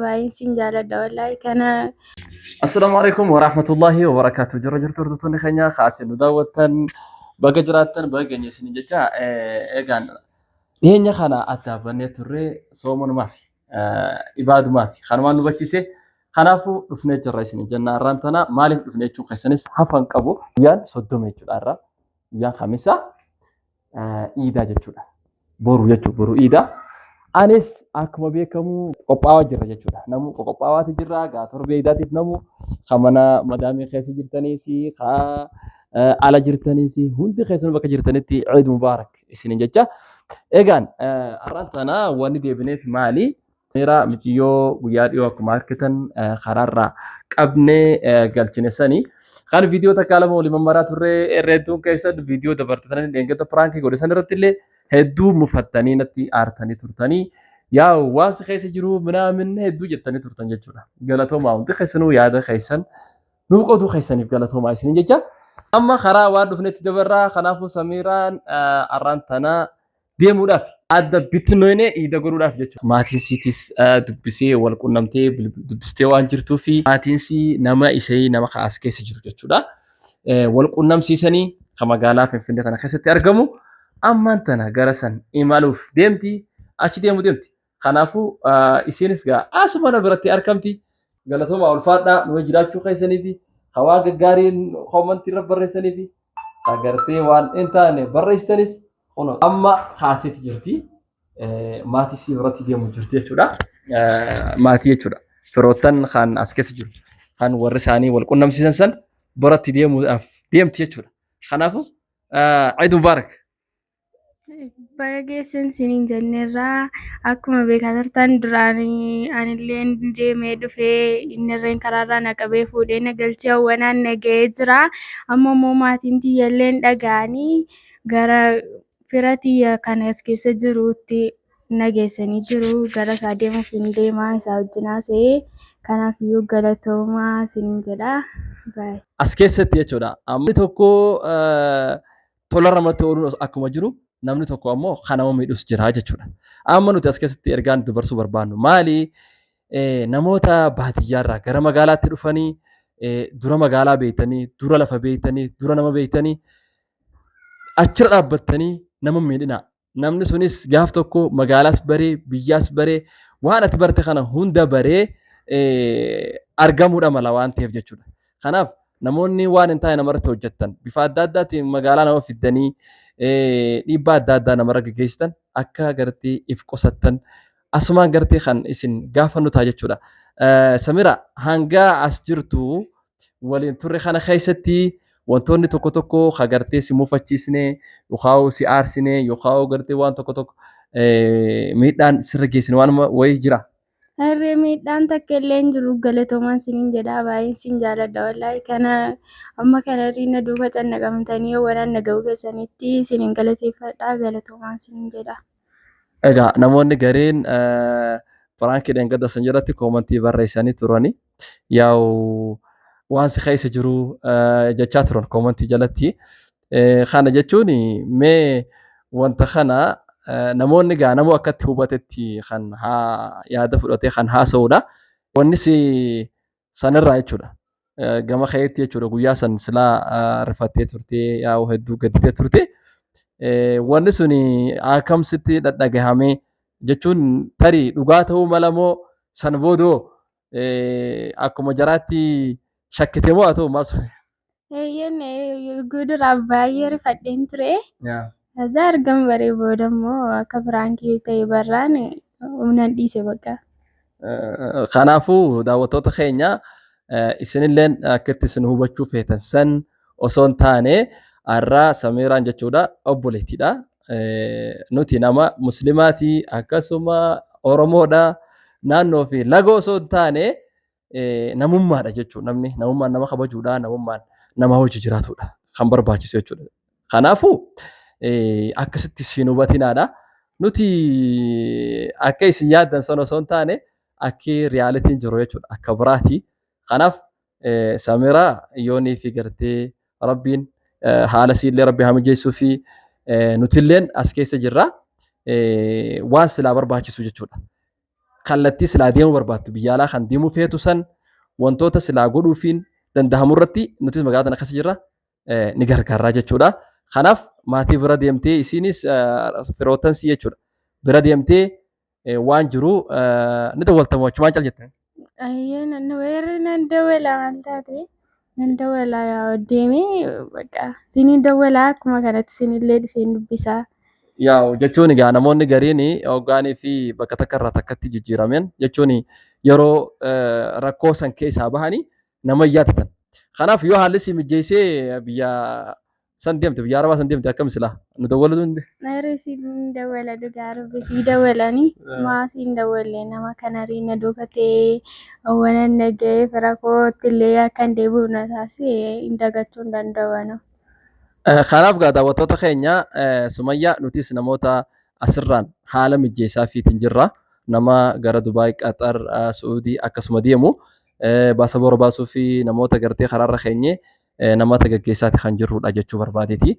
Baay'een sin jaaladha wallaahi kana. Assalaamu alaikum warahmatullahi wabarakatuh. Jirra jirtu hordoftoonni keenya kaasee nu daawwattan, baga jiraattan, baga geenye isin jecha. Egaan dhiyeenya kana adda bannee turre soomanumaaf ibaadumaaf kanumaan nu bachiise. Kanaafuu dhufnee jirra isin jenna. Har'aan tana maaliif dhufne jechuun keessanis hafan qabu. Guyyaan 30 jechuudha har'a. Guyyaan Kamisa iidaa jechuudha. Boru jechuudha, boru iidaa. Anis akkuma beekamu qophaa'aa jirra jechuudha. Namu qophaa'aati jirra. Gaa torbee iidaatiif namu kan mana madaamii keessa jirtaniis, ka ala jirtaniis, hundi keessanuu bakka jirtanitti Eid Mubaarak isiniin jecha. Egaan har'aan tana wanni deebineef maali? Seera miciyyoo guyyaa dhiyoo akkuma argitan karaarraa qabnee galchine sani. Kan viidiyoo takkaa lama waliin mammaraa turre, herreedduun keessan viidiyoo dabartatanii dheengadda piraankii godhe san irratti illee hedduu mufattanii natti aartanii turtanii. Yaa waan si keessa jiru minaamin hedduu jettanii turtan jechuudha. Galatoomaa, hundi keessanuu yaada keessan nuuf qooduu keessaniif galatoomaa isiniin jecha. Amma karaa waan dhufnetti dabarraa. Kanaafuu Samiiraan har'aan tana deemuudhaaf adda bittinnoyne iida godhuudhaaf jechuudha. Maatiin siitis dubbisee wal qunnamtee dubbistee waan jirtuu fi maatiin sii nama isee nama as keessa jiru jechuudha. Wal qunnamsiisanii kan magaalaa Finfinnee kana keessatti argamu ammaan tana gara san imaluuf deemti, achi deemu deemti. Kanaafuu isiinis gaa asuma na biratti argamti. Galatoomaa, ulfaadhaa, nu jiraachuu keessanii fi hawaa gaggaariin koomantii irra barreessanii fi agartee waan hin taane barreessitanis kun amma kaateeti jirti. Maatii sii biratti deemu jirti jechuudha. Maatii jechuudha. Firoottan kan as keessa jiru kan warri isaanii wal qunnamsiisan san biratti deemuudhaaf deemti jechuudha. Kanaafuu Eid Mubaarak. Baga geessan isiniin jenneerraa. Akkuma beekaa turtan, duraan anillee deemee dhufee, innirreen karaarraa na qabee fuudhee na galchee hawwanaan na ga'ee jira. Amma immoo maatiin tiyyallee dhaga'anii gara fira tiyya kan as keessa jiruutti na geessanii jiru. Gara isaa deemuuf hin deemaa, isaa wajjin haasa'ee. Kanaaf iyyuu galatoomaa isiniin jedha. Baay'ee. As keessatti jechuudha. Amma tokko tola namatti ooluun akkuma jiru, namni tokko ammoo kan nama miidhus jira jechuudha. Amma nuti as keessatti ergaan dabarsuu barbaannu maali? Namoota baadiyyaarraa gara magaalaatti dhufanii, dura magaalaa beektanii, dura lafa beektanii, dura nama beektanii, achirra dhaabbattanii nama miidhinaa. Namni sunis gaaf tokko magaalaas baree, biyyaas baree, waan ati barte kana hunda baree argamuudha mala waan ta'eef jechuudha. Kanaaf namoonni waan hin taane namarratti hojjettan, bifa adda addaatiin magaalaa nama fiddanii dhiibbaa adda addaa namarra gaggeessitan, akka gartee if qusattan asumaan gartee kan isin gaafannu ta'a jechuudha. Samira, hanga as jirtu waliin turre kana keessatti wantoonni tokko tokko ka gartee si mufachiisne yookaan si aarsine yookaan gartee waan tokko tokko miidhaan sirra geessine waan wayii jira? Harree, miidhaan takka illee hin jiru. Galatoomaa isiniin jedha. Baay'een sin jaaladha wallaahi. Kana amma kana na duuka cannaqamtanii hawwanaan na ga'uu keessanitti isiniin galateeffadha. Galatoomaa isiniin jedha. Egaa namoonni gariin piraankii dheengadda san jalatti koomantii barreessanii turani. Yaa'u waan si keessa jiru jechaa turan koomantii jalatti. Kana jechuun mee wanta kana namoonni gaa namuu akkatti hubatetti kan yaada fudhatee kan haasa'udha. Wanni si sanirraa jechuudha. Gama keetti jechuudha, guyyaa san silaa rifattee turtee, yaa'u hedduu gadditee turte. Wanni sun akkam sitti dhadhagahamee jechuun, tarii dhugaa ta'uu mala moo san boodoo akkuma jaraatti shakkite moo haa ta'u maal sun? Eeyyeen, duraaf baay'ee rifadheen ture. Kaza argama baree booda immoo akka piraankii ta'e barraan humnaan dhiise bakka. Kanaafuu daawwattoota keenya, isinilleen akka itti isin hubachuu feetan san osoo hin taane, har'a Samiiraan jechuudha obboleettiidha. Nuti nama Muslimaati, akkasuma Oromoodha, naannoo fi laga osoo hin taane namummaadha jechuudha. Namni namummaan nama kabajuudha, namummaan nama hojii jiraatudha kan barbaachisu jechuudha. Kanaafuu akkasitti isin hubatinaadha. Nuti akka isin yaaddan sana osoo hin taane, akki realityn jiru jechuudha akka biraati. Kanaaf Samiraa, yoonii fi gartee Rabbiin haala siillee Rabbi haa mijeessuu fi nutilleen as keessa jirra. Waan silaa barbaachisu jechuudha. Kallattii silaa deemuu barbaaddu biyya alaa kan deemuu feetu san wantoota silaa godhuufiin dandahamu irratti nutis magaalaa tana keessa jirra ni gargaarraa jechuudha. Kanaaf maatii bira deemtee isiinis firoottan sii jechuudha. Bira deemtee waan jiru ni dawwaltamu achumaan cal jette. Ayyee nan weerri nan dawwala maal taate nan dawwala yaa deemee bakka sinin dawwala akkuma kanatti sinillee dhufeen dubbisaa. Yaa'u jechuun egaa namoonni gariin hoggaanii fi bakka takka irraa takkatti jijjiirameen jechuun yeroo rakkoo san keessaa bahanii nama hin yaadatan. Kanaaf yoo haalli si mijjeessee biyya san deemte biyya arabaa san deemte akkam silaa nu dawwaluu dandee? Eerri siin dawwala dhugaa rabbi sii dawwalani maa siin dawwalle nama kana riina duuka ta'ee waan dhaga'ee fira kootti illee akka hin deebi'u na taasise hin dagachuu hin danda'u ana. Kanaaf gaa daawwattoota keenya Sumayyaa nutis namoota asirraan haala mijjeessaa fiitiin jirra. Nama gara Dubaay, Qaxar, Su'uudii akkasuma deemu baasaboora baasuu fi namoota gartee karaarra keenye namoota gaggeessaati kan jirrudha jechuu barbaadeeti.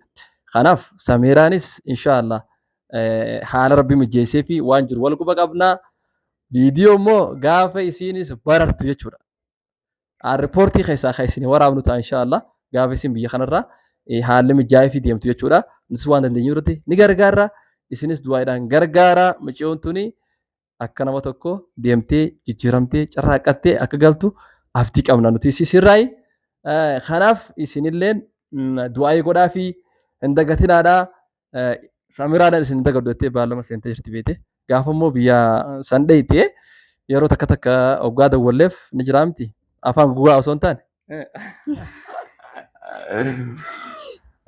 Kanaaf Samiiraanis inshaallah haala rabbi mijjeessee fi waan jiru wal quba qabna. Viidiyoo immoo gaafa isiinis barartu jechuudha. Riippoortii keessaa kan isin waraabnu ta'a inshaallah gaafa isin biyya kanarraa haalli mijaa'ee fi deemtu jechuudha. Nutis waan dandeenyu irratti ni gargaarra. Isinis du'aadhaan gargaara. Mucayyoon tuni akka nama tokko deemtee jijjiiramtee carraaqqattee akka galtu abdii qabna nuti sirraayi. Kanaaf isinilleen du'aayii godhaa fi hin dagatinaadhaa. Samiraadhaan isin hin dagadhu jettee baallama seentee jirti beete. Gaafa immoo biyya san dheeyte yeroo takka takka hoggaa dawwalleef ni jiraa miti. Afaan gugaa osoo hin taane.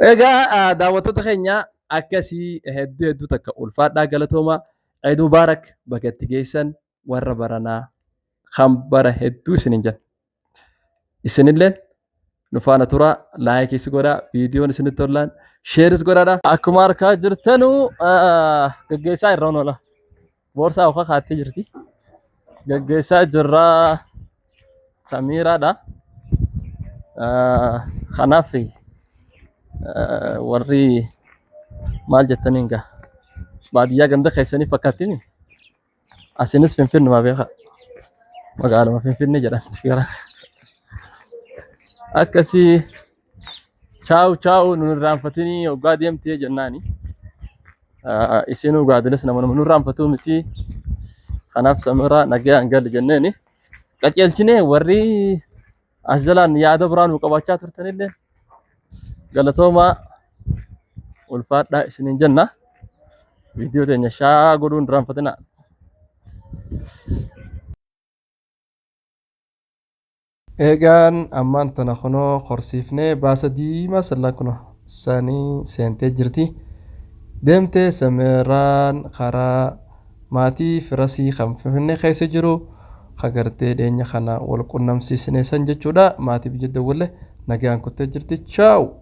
Egaa daawwattoota keenya akkasii hedduu hedduu takka ulfaadhaa galatooma. Eid Mubaarak baga itti geessan warra baranaa kan bara hedduu isinin jenna. Isinilleen nu faana turaa laayikis godhaa viidiyoon isinitti tollaan sheeris godhaadha. Akkuma arkaa jirtanu gaggeessaa irra oola. Boorsaa oka kaattee jirti. Gaggeessaa jirraa Samiiraadha. Kanaaf warri maal jettaniin gaa baadiyyaa ganda keessanii fakkaattiin asinis Finfinnuma beekaa. Magaaluma Finfinnee jedhamti gara. Akkasii chaawu chaawu nun irraanfatinii hoggaa deemtee jennaani. Isinuu gaadiles nama nama nu irraanfatuu miti. Kanaaf Samiraa nagayaan gali jenneeni. Qaceelchinee warri as jalaan yaada biraa nu qabaachaa turtanillee galatoomaa ulfaadhaa isiniin jenna. Viidiyoo teenya shaa godhuun irraanfatinaa. Eegaan ammaan tana kunoo horsiifnee baasa diimaa sallaan kunoo sanii seentee jirti. Deemtee Samiiraan karaa maatii firasii kan Finfinnee keessa jiru kan gartee dhiyeenya kana wal qunnamsiisnee san jechuudha. Maatii biyya dawwalle nagaan kuttee jirti. Chaawu!